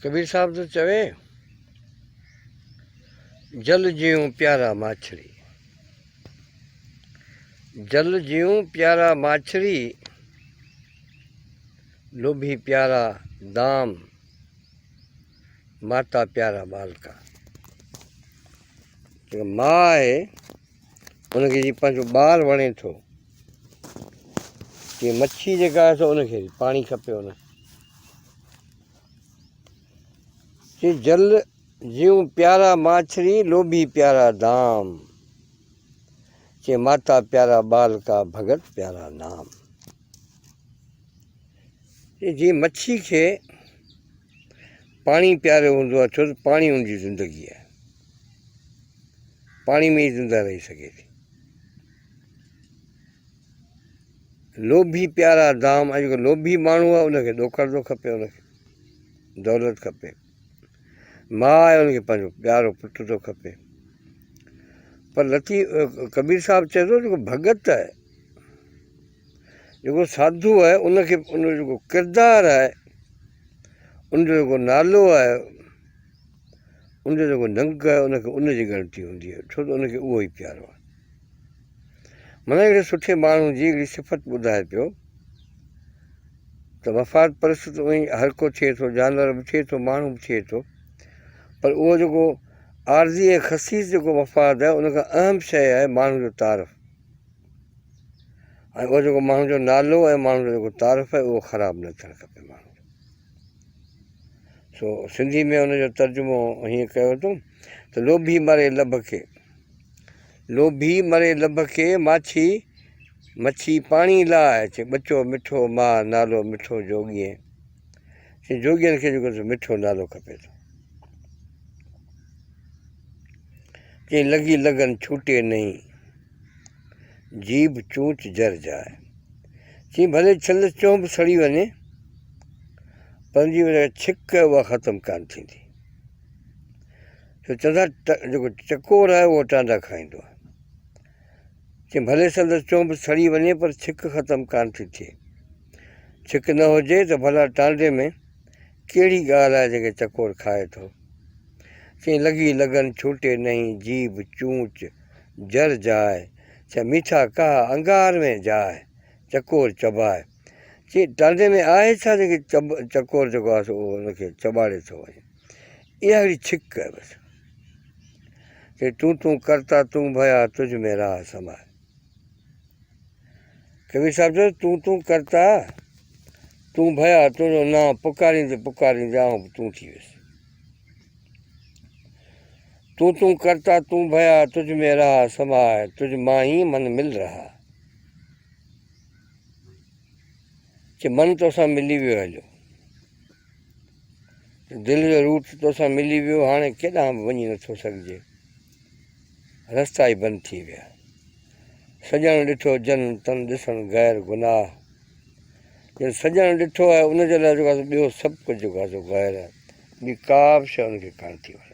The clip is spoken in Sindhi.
ڪبير صاحب ٿو چوي، جل جيون پيارا ماڇري، جل جيون پيارا ماڇري، لوڀي پيارا دام، ماتا پيارا ٻالڪا. جيڪا ماء آهي ان کي جي پنهنجو ٻار وڻي ٿو، جيئن مڇي جيڪا آهي سو ان کي پاڻي کپي ان کي. چي جل جيون پيارا ماڇري، لوڀي پيارا دام. چي ماتا پيارا ٻالڪا، ڀڳت پيارا نام. چي جيئن مڇي کي پاڻي پياريو هوندو آهي، ڇو ته پاڻي ان جي زندگي آهي، پاڻي ۾ ئي زنده رهي سگهي ٿي. لوڀي پيارا دام، ۽ جيڪو لوڀي ماڻهو آهي ان کي ڏوڪڙ ٿو کپي، ان کي دولت کپي. ماء آهي ان کي پنهنجو پيارو پٽ ٿو کپي. پر لطيف ڪبير صاحب چئي ٿو جيڪو ڀڳت آهي، جيڪو ساڌو آهي، ان کي ان جو جيڪو ڪردار آهي، ان جو جيڪو نالو آهي، ان جو جيڪو ننگ آهي، ان کي ان جي ڳڻتي هوندي آهي، ڇو ته ان کي اهو ئي پيارو آهي. معنيٰ هڪڙي سٺي ماڻهو جي هڪڙي صفت ٻڌائي پيو ته مفاد پرست ته اونئي هر ڪو ٿئي ٿو، جانور به ٿئي ٿو، ماڻهو به ٿئي ٿو، پر اهو جيڪو عارضي ۽ خسيس جيڪو مفاد آهي ان کان اهم شيء آهي ماڻهو جو تعارف، ۽ اهو جيڪو ماڻهو جو نالو ۽ ماڻهو جو جيڪو تعارف آهي اهو خراب نه ٿيڻ کپي ماڻهو جو. سو سنڌي ۾ ان جو ترجمو هيئن ڪيو اٿم ته لوڀي مري لڀ کي، لوڀي مري لڀ کي، ماڇي مڇي پاڻي لاء، چي ٻچو مٺو ماء نالو مٺو جوڳين، چي جوڳين کي جيڪو سو مٺو نالو کپي ٿو. چي لڳي لگن ڇوٽي نهين، جيب چونچ جر جاء. چي ڀلي ڇل چونب سڙي وڃي، پر ان جي ڇڪ اها ختم ڪانه ٿيندي. ڇو چوندا جيڪو چڪور آهي اهو ٽانڊا کائيندو آهي. چي ڀلي سندس چونب سڙي وڃي پر ڇڪ ختم ڪانه ٿي ٿئي. ڇڪ نه هجي ته ڀلا ٽانڊي ۾ ڪهڙي ڳالهه آهي جنهن کي چڪور کائي ٿو. چي لڳي لگن ڇوٽي نهين جيب چونچ جر جاء. چي ميٺا ڪاهه انگار ۾ جاء چڪور چٻاء. چي ٽانڊي ۾ آهي ڇا جنهن کي چڪور جيڪو آهي سو اهو ان کي چٻاڙي ٿو وڃي. اها هڪڙي ڇڪ آهي بس. چي تون تون ڪرتا تون ڀيا تجھ ۾ راهه سماء. ڪبير صاحب چيو تون تون ڪرتا تون ڀيا تنهنجو نانء پڪاريندي پڪاريندي آئون به تون ٿي ويس. تون تون ڪرتا تون ڀيا تجھ ۾ راهه سماء تجھ مان ئي من مل رها. چي من توسان ملي ويو هليو. دل جو روٽ توسان ملي ويو، هاڻي ڪيڏانهن به وڃي نٿو سگهجي، رستا ئي بند ٿي ويا. سڄڻ ڏٺو جن تن ڏسڻ غير گناهه. جن سڄڻ ڏٺو آهي ان جي لاء جيڪو آهي ٻيو سڀ ڪجهه جيڪو آهي سو غير آهي، ٻي ڪا به شيء ان کي ڪانه ٿي وڻي.